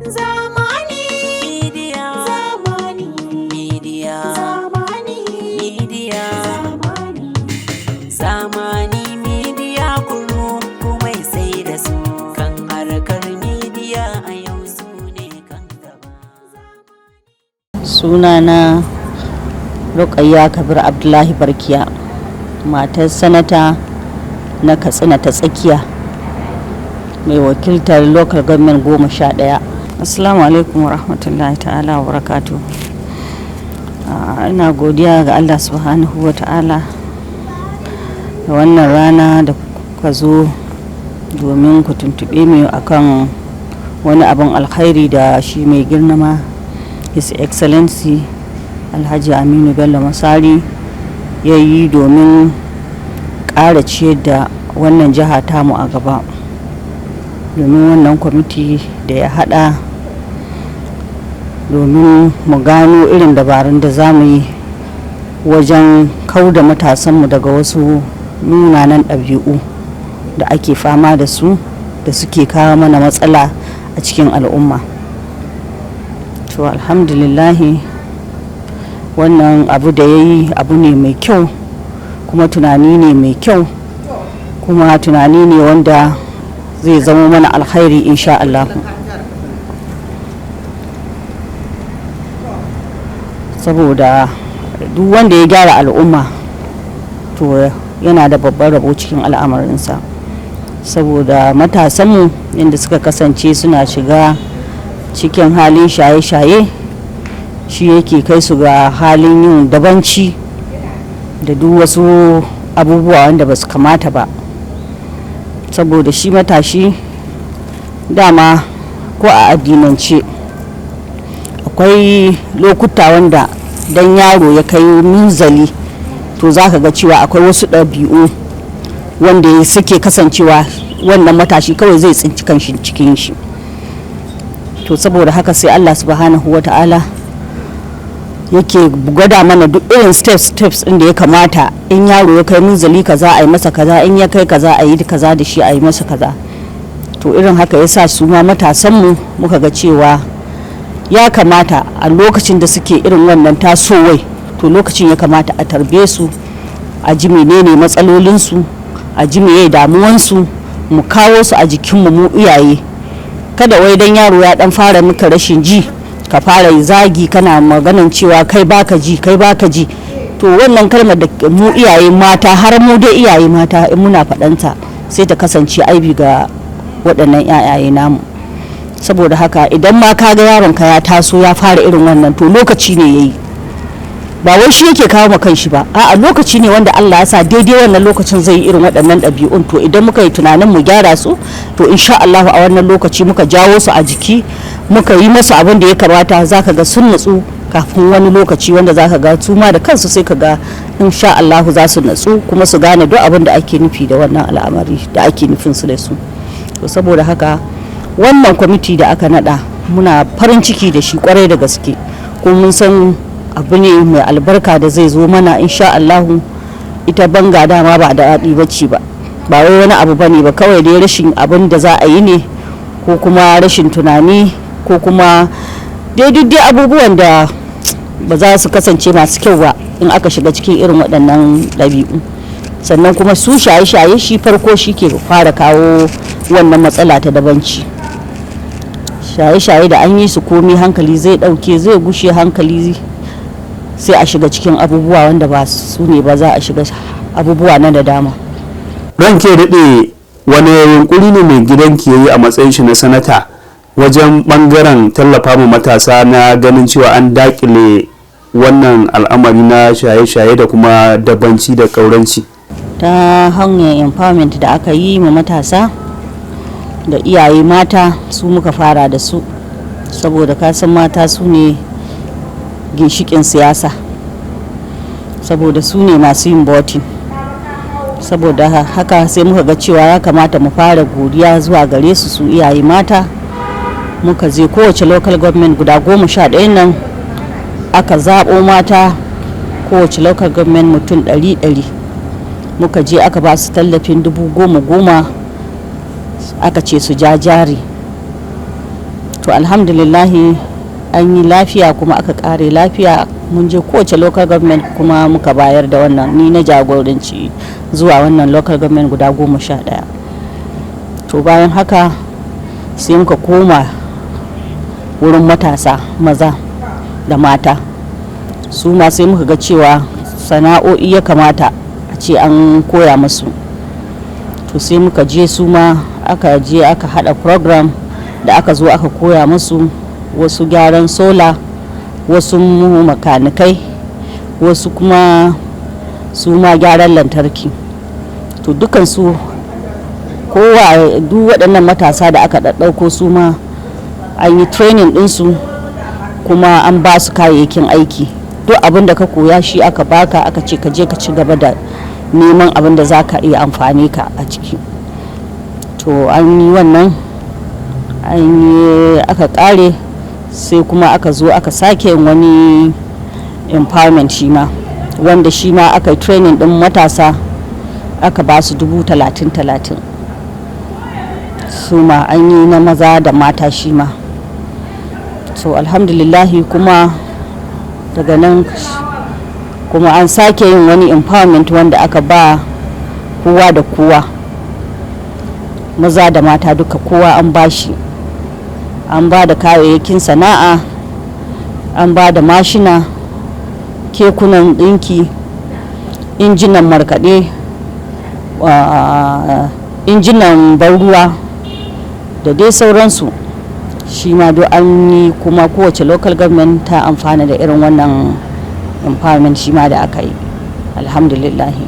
Zamani. Media. Zamani. Media. Zamani. Media. Zamani. Zamani Media, kuru kumai sai da su kan harkar media, a yau su ne kan gaba. Sunana Rukayya Kabir Abdullahi Barkiya, matar sanata na Katsina ta Tsakiya, mai wakiltar local government 11. Assalamu alaikum wa rahmatullahi ta'ala wa barakatu. Ina godiya ga Allah subhanahu wa ta'ala da wannan rana da kuka zo domin ku tuntuɓe mu akan wani abin alkhairi da shi mai girma His Excellency Alhaji Aminu Bello Masari ya yi domin ƙara ciyar da wannan jiha tamu a gaba, domin wannan kwamiti da ya hada domin mu gano irin dabarun da za mu yi wajen kau da matasanmu daga wasu munanan ɗabi'u da ake fama da su, da suke kawo mana matsala a cikin al'umma. To, alhamdulillahi, wannan abu da ya yi abu ne mai kyau, kuma tunani ne mai kyau, kuma tunani ne wanda zai zama mana alkhairi insha Allah. Saboda duk wanda ya gyara al'umma, to yana da babban rabo cikin al'amarinsa. Saboda matasanmu yadda suka kasance suna shiga cikin halin shaye-shaye, shi yake kai su ga halin yin dabanci da duk wasu abubuwa wanda ba su kamata ba. Saboda shi matashi dama, ko a addinance, akwai lokuta wanda dan yaro ya kai munzali, to za ka ga cewa akwai wasu ɗabi'u wanda suke kasancewa wannan matashi kawai zai tsinci kanshi cikin shi. To, saboda haka sai Allah subhanahu wa ta'ala yake gwada mana duk irin steps steps ɗin da ya kamata in yaro ya kai munzali kaza a yi masa kaza, in ya kai kaza a yi kaza da shi, a yi masa kaza. To, irin haka ya sa su ma matasanmu muka ga cewa ya kamata a lokacin da suke irin wannan tasowai, to lokacin ya kamata a tarbe su, a ji menene matsalolinsu, a ji meye damuwansu, mu kawo su a jikinmu mu iyaye. Kada wai dan yaro ya dan fara maka rashin ji, ka fara zagi, kana maganan cewa kai baka ji, kai baka ji. To, wannan kalmar da mu iyaye mata, har mu dai iyaye mata, in muna faɗanta, sai ta kasance aibi ga waɗannan 'ya'yaye namu. Saboda haka idan ma ka ga yaron ka ya taso ya fara irin wannan, to lokaci ne yayi, ba wai shi yake kawo ma kanshi ba. A'a, lokaci ne wanda Allah ya sa daidai wannan lokacin zai yi irin waɗannan ɗabi'un. To, idan muka yi tunanin mu gyara su, to insha Allah a wannan lokaci muka jawo su a jiki, muka yi masu abin da ya kamata, zaka ga sun natsu kafin wani lokaci wanda zaka ga su ma da kansu sai ka ga insha Allah za su natsu kuma su gane duk abin da ake nufi da wannan al'amari da ake nufin su da su. To, saboda haka wannan kwamiti da aka nada, muna farin ciki da shi kwarai da gaske, kuma mun san abu ne mai albarka da zai zo mana insha Allahu. Ita banga dama ba da daɗi bacci ba, ba wai wani abu bane ba, kawai dai rashin abin da za a yi ne, ko kuma rashin tunani, ko kuma dai duk dai abubuwan da ba za su kasance masu kyau ba in aka shiga cikin irin waɗannan ɗabi'u. Sannan kuma su shaye-shaye, shi farko shi ke fara kawo wannan matsala ta dabanci. Shaye-shaye da an yi su, komi hankali zai ɗauke, zai gushe hankali, sai a shiga cikin abubuwa wanda ba su ne ba, za a shiga abubuwa na nadama. Ranke daɗe, wani yunkuri ne mai gidanki ya yi a matsayin shi na sanata wajen bangaren tallafa ma matasa na ganin cewa an dakile wannan al'amari na shaye-shaye da kuma dabanci da ƙauranci? Ta hanyar empowerment da aka yi ma matasa da iyaye mata, su muka fara da su, saboda kasan mata su ne ginshikin siyasa, saboda su ne masu yin voting. Saboda haka sai muka ga cewa ya kamata mu fara godiya zuwa gare su, su iyaye mata. Muka je kowace local government guda 11 nan, aka zaɓo mata kowace local government mutum 100-100. Muka je aka ba su tallafin 10,000-10,000, aka ce su ja jari. To alhamdulillahi, an yi lafiya kuma aka kare lafiya. Mun je kowace local government kuma muka bayar da wannan. Ni na jagoranci zuwa wannan local government guda 11. To bayan haka sai muka koma wurin matasa maza da mata. Su ma sai muka ga cewa sana'o'i ya kamata a ce an koya musu. To sai muka je, su ma aka je aka hada program da aka zo aka koya musu, wasu gyaran sola, wasu makanikai, wasu kuma su ma gyaran lantarki. To dukansu, kowa, duk waɗannan matasa da aka ɗaɗɗauko, su ma an yi training ɗinsu kuma an ba su kayayyakin aiki. Duk abin da ka koya shi aka baka, aka ce ka je ka ci gaba da neman abin da za ka iya amfani ka a ciki. To an yi wannan, an yi, aka kare. Sai kuma aka zo aka sake yin wani empowerment shi ma, wanda shi ma aka yi training din matasa, aka ba su 30,000 30,000. Su ma an yi na maza da mata shi ma. To alhamdulillahi, kuma daga nan kuma an sake yin wani empowerment wanda aka ba kowa da kowa, maza da mata duka, kowa an bashi, an ba da kayayyakin sana'a, an ba da mashina, kekunan ɗinki, injinan markaɗe, injinan ban ruwa da dai sauransu. Shi ma duk an yi, kuma kowace local government ta amfana da irin wannan empowerment shi ma da aka yi, alhamdulillahi.